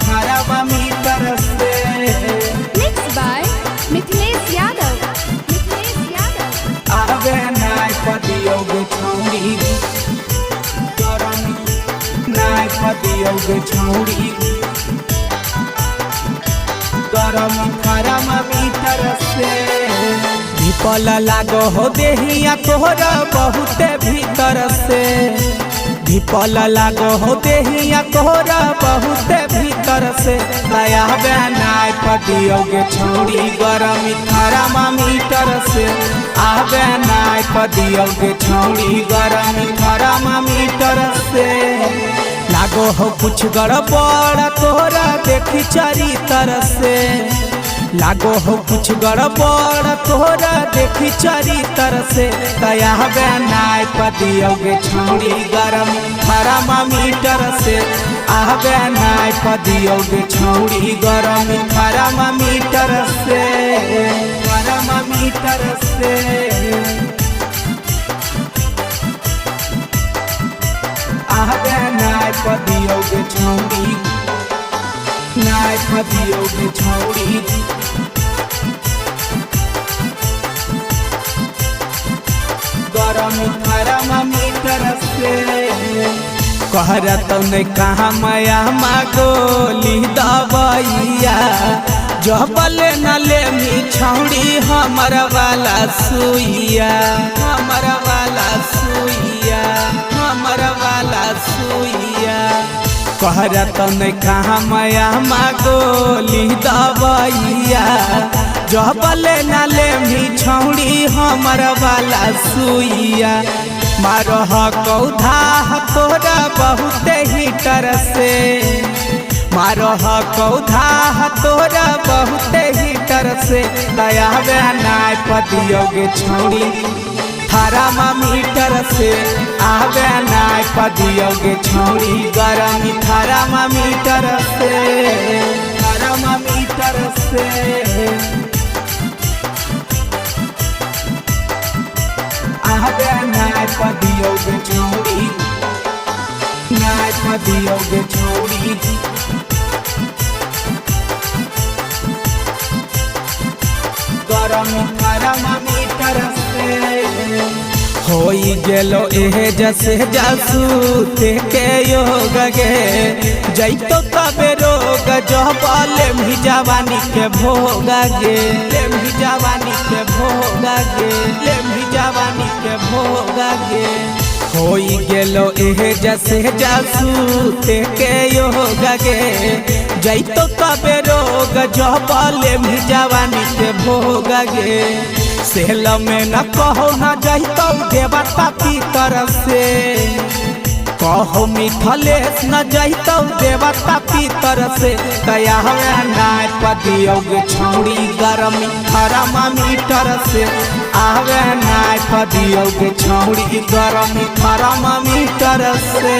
Thermometer से। Mixed by Mithilesh Yadav. Mithilesh Yadav. आवे नाय पदियो गे छौड़ी गरमी नाय पदियो गे छौड़ी गरमी थर्मामीटर से। धीपल लागो हो देहिया तोहरा बहुते भीतर से। धीपल लागो हो देहिया तोहरा बहुते भीतर से। दया नाय पदियो गे छौड़ी गरमी थर्मामीटर से। आवे नाय पदियो गे छौड़ी गरमी थर्मामीटर से। लागो हो कुछ गड़बड़ तोहरा देखी चरितर से। लागो हो कुछ गड़बड़ तोहरा देखी चरितर से। दया नाय पदियो गे छौड़ी गरम थर्मामीटर से। आवे नाय पदियो गे छौड़ी गरम थर्मामीटर से। थर्मामीटर से। आवे नाय पदियो गे छौड़ी नाय पदियो गे छौड़ी गरम थर्मामीटर से। कहरत नहीं कहाँ माया गोली दबैया जबल न ले मी छौड़ी हमर वाला सुइया। हमर वाला सुइया। हमर वाला सुइया। कहरत नहीं कहाँ माया गोली दबैया जबल न ले मी छौड़ी हमर वाला सुइया। मारह कौधा तोरा बहुते हीटर से। मारह कौधा तोरा बहुते हीटर से। दया नाय पदियो गे छौड़ी थर्मामीटर से। आवे नाय पदियो गे छौड़ी गरमी थर्मामीटर से। थर्मामीटर से। आवे नाय पदियो गे छौड़ी नाय पदियो गे छौड़ी गरम थर्मामीटर से। होई गेलो एहे जसे जासूते के योग गे जैतो तबे रोग जबले भी जवानी के भोग गे। ले भी जवानी के भोग गे। ले भी जवानी के भोग गे। होई गेलो एहे जसे जासूते के योग गे जैतो तबे रोग जबले भी जवानी के भोग गे। सेल में न कहो न जैतो देवता पितर से। कहो मिथलेश न जैतो देवता पितर से। दया नाय पदियो गे छौड़ी गरमी थर्मामीटर से। आवे नाय पदियो गे छौड़ी गरमी थर्मामीटर से।